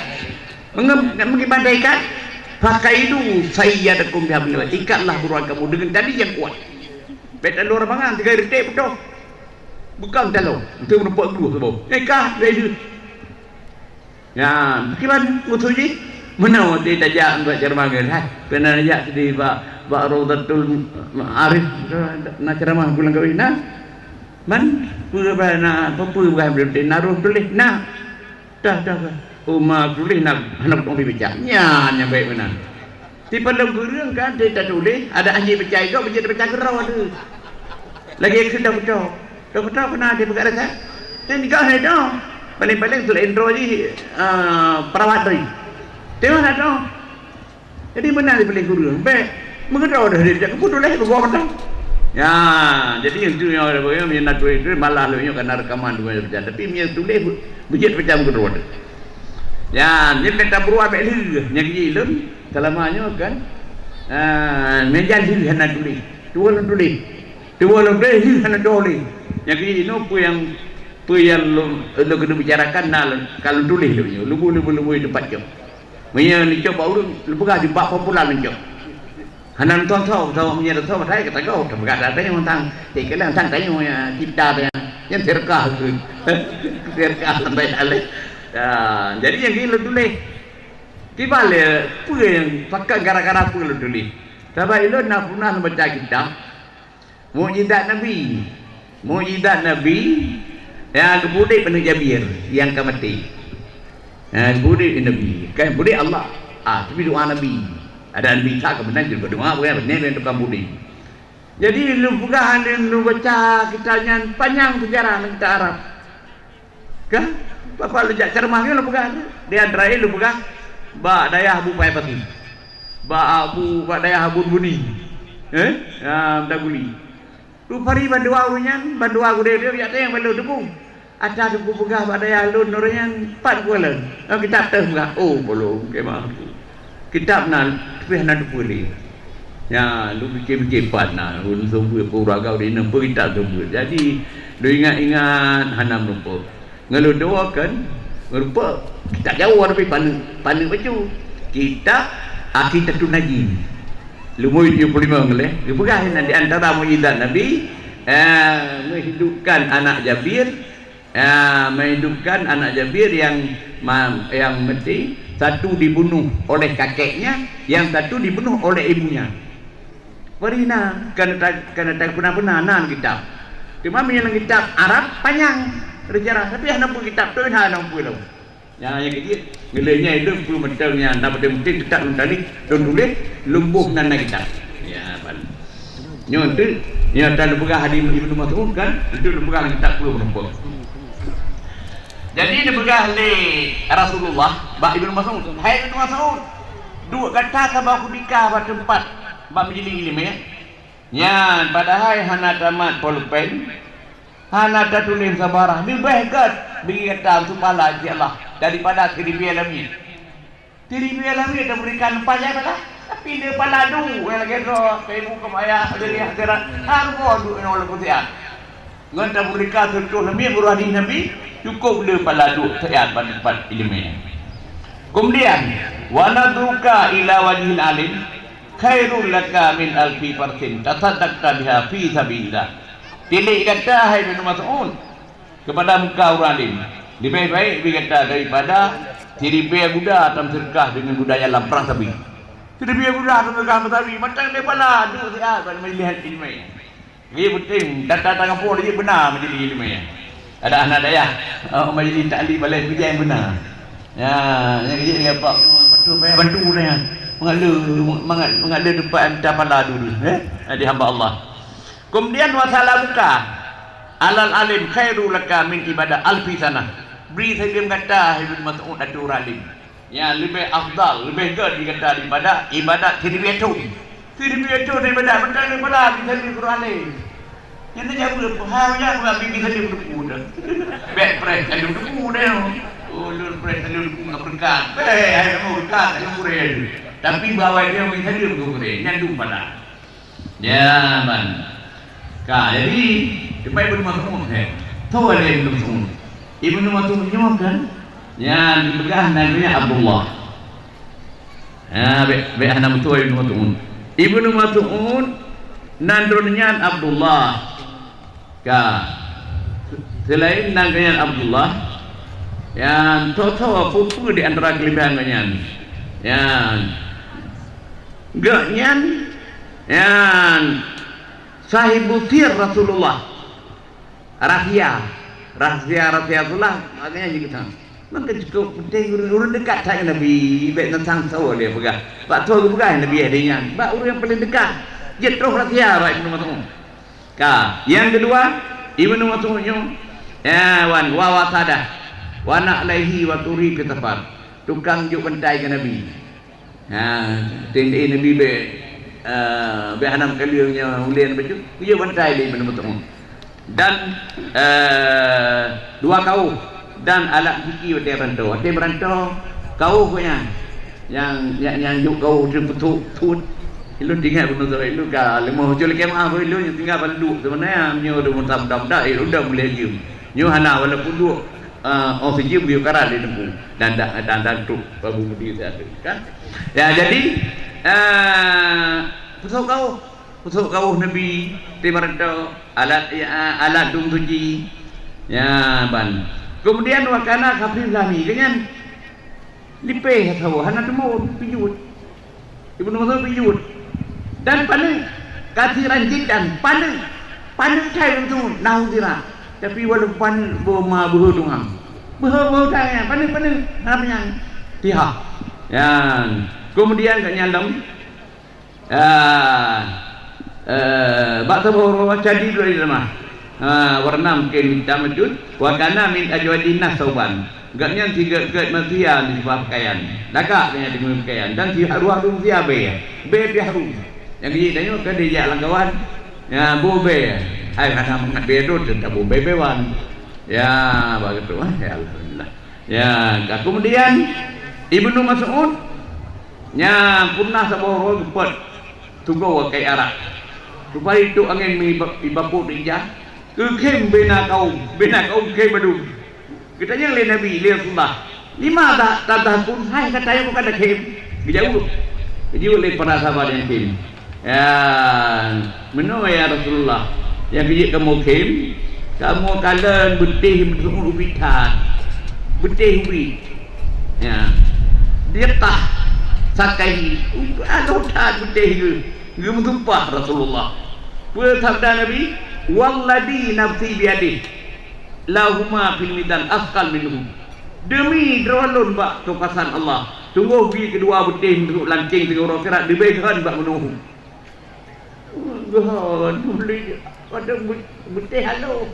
Mengem-, nak mengimpan ikat. "Faqaidu sayyadakum bihablillah." Ikatlah buruan kamu dengan tali yang kuat. Bèk taloe rabangan, tiga retek beutôi. Bukon taloe. Untuk menumpuk guru tu. Nyang ikat, dah itu. Ya, kiban musuh jih. Meunoe di tajak bak ceramah ke, hai. Pernah jak di bak, bak Raudatul Arif, na ceramah bulan kawin, nah. Man, peue ba na, peue, peue bukan berhenti, na roh tuléh, na. Dah, dah, dah. Uma tuléh na, hana kutong dibicak. Nyan nyang baik meunan. Di palong gureueng kan, di tatuléh, ada anjing pecah igo, bejit pecah keudroe tu. Lagi keu dokto. Dokto kena di peugah rasa. Nyan igo hai tu. Paling-paling tu intro jih, ah, perawat tadi. Tengok na tu. Jadi meunan di paleng gureueng. Bèk meukeudroe dah dia jak keupeue tuléh lugoe mantong. Ya, jadi itu nyang ada bagi meunyoe na tuléh itu malah lôn nyoe kana rekaman dua macam. Tapi meunyoe tuléh bejit macam keudroe tu. Ya, jadi kata beurua bèk lé nyang geuji lôn selama nyoe kan. Ah, meunyo lheueh hana tuléh. Tuwoe lôn tuléh. Tuwoe lôn tuléh, lheueh hana tuwoe lé. Nyang keuh inoe peue nyang, peue nyang lôn, lôn keuneuk bicarakan na lôn, ka lôn tuléh lôn nyoe. Lubui, lubui, lubui teumpat cok. Meunyo neucok bak ureueng, lôn peugah di bak popular neucok. Hana neutoh-toh, toh meunyo neutoh, padahai ka tagoh, tapeugah that tanyoe tang. Cit keulang tang tanyoe, ya, kita nyan, nyan sirkah tu. Sirkah sampai alai. Ya, jadi nyang keuh lôn tuléh. Kiban lé, peue nyang pakon gara-gara peue lôn tuléh? Sabab ulôn na pernah neubaca kitab mukjizat Nabi. Mukjizat Nabi nyang geupeuudép aneuk Jabir nyang ka maté. Ha, geupeuudép Nabi. Kan peuudép Allah. Ah, tapi doa Nabi. Ada Nabi Isa ka meunan juga doa, bukan benar yang tukang peuudép. Jadi, lôn peugah, lôn baca kitab nyan panyang sejarah lam kitab Arab. Kan? Papa lôn jak ceramah nyoe lôn peugah tu. Di antara laén lôn peugah bak dayah Abu Paya Pasi. Bak Abu, bak dayah Abu Buni. Eh? Ha, Meuntaguli. Rupari bandua ureueng nyan, bandua gurée-gurée jak teueng bak lôn teupeu. Ata teupeu peugah bak dayah lôn ureueng nyan pat kuala. Ngon kitab teuh peugah, "Oh, polom kemah tu." Kitab na, tapi hana teupeu lé. Nya, lôn pike-pike pat na, lôn seumeubeuet peue uragau di neumpeue kitab seumeubeuet. Jadi, lôn ingat-ingat hana meureumpok. Ngon lôn tuwoe kan, meureumpok kitab Jawoe tapi paneuk, paneuk bacut. Kitab Aqidatun Najin. Leumo tujoh puluh lima ngon lhèe, geupeugah inan di antara mukjizat Nabi, eh, menghidupkan anak Jabir, eh, menghidupkan anak Jabir yang ma-, yang mati, satu dibunuh oleh kakeknya, yang satu dibunuh oleh ibunya. Bari na, kana ta-, kana ta-, peuna-peuna na kitab. Teuma meunyoe lam kitab Arab panyang sejarah, tapi hana peue kitab tu hana peue lom. Nyang, nyang keu jeuet, ngeulheueh nyan lôn peue mantong nyang na penting-penting kitab lôn tali, lôn tuléh, lôn boh nan na kitab. Ya, ban. Nyoe tu, nyoe tan peugah hadis Ibnu Mas'ud kan, itu lôn peugah lam kitab peue meureumpok. Jadi dipeugah lé Rasulullah bak Ibnu Mas'ud, "Hai Ibnu Mas'ud, duek gata saboh kutika bak teumpat bak majlis ileumèe nyan, padahai hana tamat polpen, hana tatuléh sabarah, leubeh gèt bagi gata untuk pahala di Allah daripada siribèe lamiet." Siribèe lamiet tapeuberikan pajak lah. Tapi le pala duek nyang lagèe droe, keu ibu keu ayah, lagèe akhirat, hareuga duek nyang walaupun siat. Ngon tapeuberikan seureutôh lamiet meureuh hadis Nabi, cukup le pala duek siat bak teumpat ileumèe. Kemudian, "Wa nadhruka ila wajhil alim khairul laka min alfi farsin tasaddaqta biha fi sabilillah." Tilék gata, hai Ibnu Mas'ud, kepada muka ureueng alim, leubeh baik bagi gata daripada siribèe guda tameuseudekah deungon guda nyan lam prang sabi. Siribèe guda tameuseudekah lam sabi, mantong lé pala duek siat bak majlis ileumèe. Jadi penting, data tangapoh lé beuna majlis ileumèe. Ada aneuk dayah, eh, majlis taklim balai peujai beuna. Ya, nyang keu jeuet lé Pak, bantu, bantu nyan. Mangat le, mangat, mangat le teumpat ata pala dulu, eh, di hamba Allah. Kemudian, "Wa salamuka alal alim khairu laka min ibadah alfi sanah." Bri saleuem gata, hai Ibnu Mas'ud, ateueh ureueng alim. Nyan leubeh afdal, leubeh gèt di gata daripada ibadat siribèe thôn. Siribèe thôn ibadat, mantong daripada bri saleuem ureueng alim. Nyan na jaweub, hai, nyan ureueng alim bri saleuem teupeu dah. Bèk preh saleuem teupeu dah. Oh, lôn preh saleuem teupeu ngon beureukat. Bèk, hai, kamoe beureukat, saleuem gurèe. Tapi bak awak nyan bri saleuem keu gurèe, nyan dum pahala. Ya, ban. Ka, jadi, teuma Ibnu Mas'ud, eh. Tho lé Ibnu Mas'ud. Ibnu Mas'ud nyoe kan, nyan dipeugah nan geuh nyan Abdullah. Ya, bèk, bèk hana meutuah Ibnu Mas'ud. Ibnu Mas'ud nan droeneuh nyan Abdullah. Ka. Seulaén nan geuh nyan Abdullah, nyan tho-tho peue-peue di antara keuleubèhan geuh nyan. Nyan. Geuh nyan, nyan sahibu sir Rasulullah. Rahsia. Rahsia, rahsia Rasulullah, maknanya jeuet geutanyoe. Maka cukup penting ureueng, ureueng dekat that ngon Nabi, bèk ngon sang soe lé peugah. Bak soe geupeugah Nabi hai nyan, bak ureueng nyang paleng dekat. Jeuet troh rahsia bak Ibnu Mas'ud. Ka, nyang keudua, Ibnu Mas'ud nyoe, ya, wan, wa wasadah, wa na'laihi wa turi fi safar. Tukang jok bantai keu Nabi. Ha, teuntèe Nabi bèk, eh, bèk hana meukaleueng nyoe ulèe bacut, geujok bantai lé Ibnu Mas'ud. Dan, eh, dua kawöh dan alat musiki watèe meuranto. Watèe meuranto, kawöh geuh nyan, nyang, nyang, nyang jok kawöh teupeutôk thot. Ilôn teuingat bunoe sabe ilôn ka leumoh ucul keumaah bak ilôn nyang tinggai bak duek. Sebenarnya nyoe dum mutam-mutam dak, ilôn dak boleh jeuem. Nyoe hana walaupun duek, eh, oh sijeuem geuyue karat lé teungku. Dan dak, dan, dan trok Abu Mudi siat kan. Ya, jadi, eh, peusok kawöh, peusok kawöh Nabi, timarto, alat, ya, alat dum suci. Ya, ban. Kemudian wakana khafif lahmi, kan nyan? Lipéh saboh, hana teumawot, pijuet. Ibnu Mas'ud pijuet. Dan paneuk, kasiran jiddan, paneuk. Paneuk that Ibnu Mas'ud, nahu zira. Tapi walaupun paneuk, boh ma beuhe tuha. Beuhe, beuhe tuha, paneuk, paneuk, hana manyang. Tihah. Yan. Kemudian kat nyan lom, Ah, eh, bak saboh uroe cadi dua ijamah. Ha, warna mungken itam bacut. Wa kana min ajwadin nas sauban. Gobnyan sigét-gét manusia di sifat pakaian. Lagak gobnyan di peumakaian. Dan si ruah dum sia bèe. Bèe pih harum. Nyang jih tanyoe kan dijak lam kawan. Ya, boh bèe. Hai, hana mangat bèe tu, tetap boh bèe-bèe wan. Ya, begitu. Ah, ya, alhamdulillah. Ya, ka kemudian Ibnu Mas'ud nya pernah saboh uroe geupot tugoe kayèe arak. Rupajih trok angén mi ba-, ibapot ija, keu khém bina kaum, bina kaum khém bandum. Geutanyong lé Nabi, lé Rasulullah, "Lima ta-, tadhakun, hai ka tayue bukan takhém?" Geujaweueb. Geujaweueb lé para sahabat nyang khém. Ya, meunoe ya Rasulullah, nyang keu jeuet kamoe khém, kamoe kalon beutéh meuteumé ubit that. Beutéh ubit. Ya. Diqah sakai, alô that beutéh geuh. Geumeusumpah Rasulullah. Peue sabda Nabi? "Walladhi nafsi biyadih, lahuma fil mizan asqal minhum." Deumi droe lôn bak keukuasaan Allah, sunggoh bri keudua beutéh meuteumé lanceng teungoh uroe akhirat leubeh geuhon bak gunong Uhud. Geuhon, padahai beutéh alô,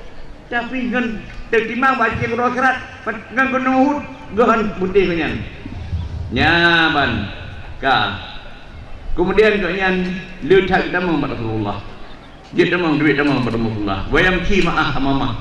tapi ngon teutimang bak cit uroe akhirat, ngon gunong Uhud, geuhon beutéh geuh nyan. Nya ban ka. Kemudian geuh nyan le that geutamong bak Rasulullah. Jeuet tamong, duek tamong bak Rasulullah. Wa yamshi ma'ah amamah.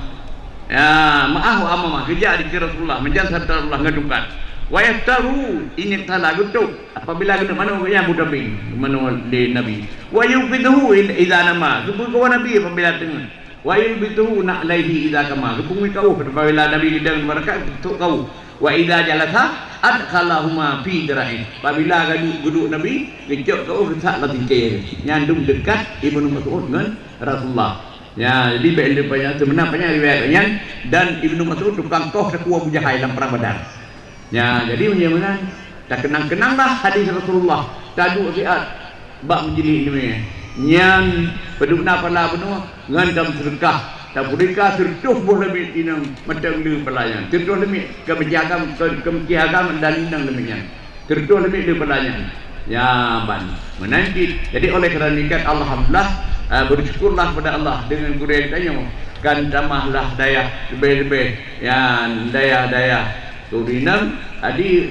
Ya, ma'ah wa amamah. Geujak dikeue Rasulullah, meujan sabda Rasulullah ngon tungkat. Wa yaftaru in iqtala, geutôb. Apabila geuneuk manoe, gobnyan beutabeng manoe lé Nabi. Wa yuqidhuhu idza nama, geupeukawa Nabi apabila teungeut. Wa yulbisuhu na'laihi idza qama, geupeungui kawöh apabila Nabi geudong di barakat, geutôb kawöh. Wa idza jalasa adkhalahuma fi dhira'ihi, apabila geuduek, geuduek Nabi, geucok kawöh geusak lam singkée. Nyan dum deukat Ibnu Mas'ud ngon Rasulullah. Ya, jadi bèk lé panyang, seubeuna panyang riwayat nyan, dan Ibnu Mas'ud tukang koh takue Abu Jahal lam Perang Badar. Nya, jadi meunyoe meunan, takeunang-keunanglah hadis Rasulullah, taduek siat bak meujeulih ileumèe. Nyan, padub na pala bunoe ngon tameuseudeukah. Tapeudeuka sireutôh boh leumiet inong mantong le pala nyan. Sireutôh leumiet ka meujaga, ka, ka meujaga dan inong leumiet nyan. Sireutôh leumiet le pala nyan. Ya, ban. Meunan cit. Jadi, oleh karena nikat, alhamdulillah, eh, bersyukurlah kepada Allah dengan gurèe geutanyoe. Kan tamahlah dayah leubeh-leubeh. Ya, dayah-dayah. Ureueng inong, adi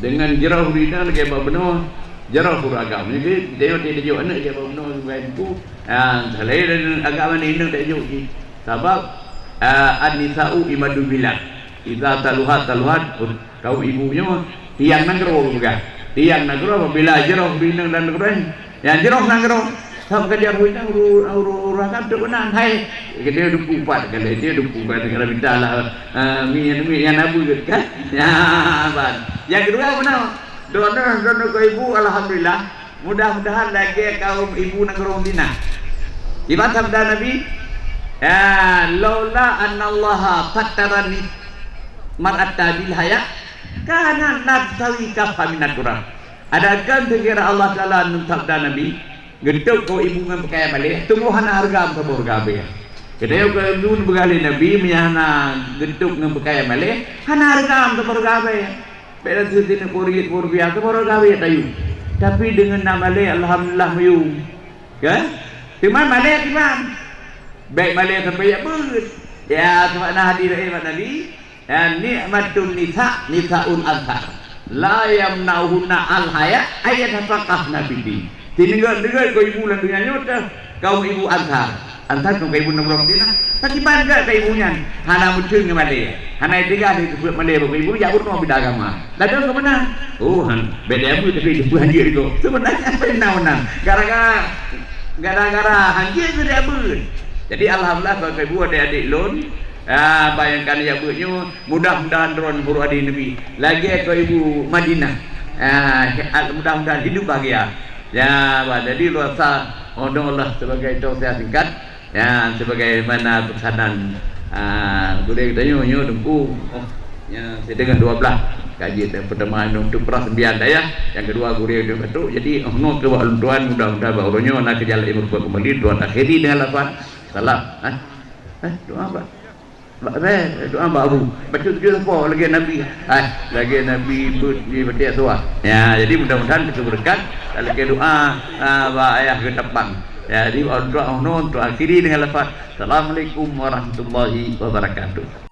deungon jroh ureueng inong lagèe bak bunoe, jroh ureueng agam. Jadi, tanyoe tajok aneuk lagèe bak bunoe sibagai teungku. Ha, salai dan agam aneuk inong tajok jih. Sabab, ah, an-nisa'u imadul bilad. Idza saluhat, saluhat, kaum ibu nyoe tiang nanggroe geupeugah. Tiang nanggroe apabila jroh ureueng inong lam nanggroe, Nyang jroh nanggroe, sabab ka jroh inong uru, uru, uru agam trok keunan, hai. Geutanyoe duku pat, geutanyoe duku pat, geutanyoe minta lah, eh, mi, mi nyang na beuet, kan? Nyan, ban. Nyang keudua, meunan. Droeneuh, droeneuh keu ibu, alhamdulillah. Mudah-mudahan lagèe kaum ibu nanggroe Madinah. Iban sabda Nabi, ya, "Laula annallaha fattaran mar'ata bil haya, kana la tusawi kaffa minat turab." Adak kan kira Allah Taala neusabda Nabi, "Geutôb keu ibu ngon peukayan malèe, teungoh hana hareuga meusaboh hareuga bèe." Geutanyoe keu ibu neupeugah lé Nabi, meunyo hana geutôb ngon peukayan malèe, hana hareuga meusaboh hareuga bèe. Bèk laju sineuk peuet ribu rupiah, saboh hareuga bèe tayue. Tapi deungon na malèe, alhamdulillah, meuyuem. Kan? Teuma malèe kiban. Bèk malèe sampai jak beuet. Ya, sabab na hadis laén bak Nabi, Ya, ni'matun nisa, nisaul ansar. La yamna'uhunna al haya, ay yatafaqahna fid din. Sineugot-neugot keu ibu lam donya nyoe teuh, kaum ibu ansar. Antar keu ibu nongkrong di na. Tapi bangga keu ibu nyan. Hana meuteun ngon malée. Hana teuga lé teupeu malée bak ibu, jak bunoe beda agama. Lagée keu mana? Oh, han. Beda ibu tapi teupeu hanjeuet iko. Sebenarnya apa yang nak menang? Gara-gara, gara-gara hanjeuet keu dia beuet. Jadi alhamdulillah bak ibu adik-adik lôn. Ah, bayangkan ya beuet nyoe, mudah-mudahan droen huru adi Nabi. Lagée keu ibu Madinah. Ah, mudah-mudahan hidup bahagia. Ya, bah, jadi luasa honor lah sebagai tausiah singkat. Ya, sebagaimana pesanan, ah, gurée geutanyoe nyoe Teungku. Oh, ya, setengah dua belas. Kaji dan pertama untuk perah sembilan dayah. Yang kedua gurée dia katu. Jadi, oh, no ke bak lôn tuan, mudah-mudahan bak uroe nyoe na keujalan ilmu kembali tuan akhiri dengan lafaz salam. Eh? Eh, doa apa? Bak, eh, doa bak Abu. Baca tujuh apa lagi Nabi. Eh, lagi Nabi but di batik suah. Ya, jadi mudah-mudahan kita berkat. Lagi doa, ah, bak ayah ke depan. Ya, jadi untuk, untuk akhiri dengan lafaz Assalamualaikum warahmatullahi wabarakatuh.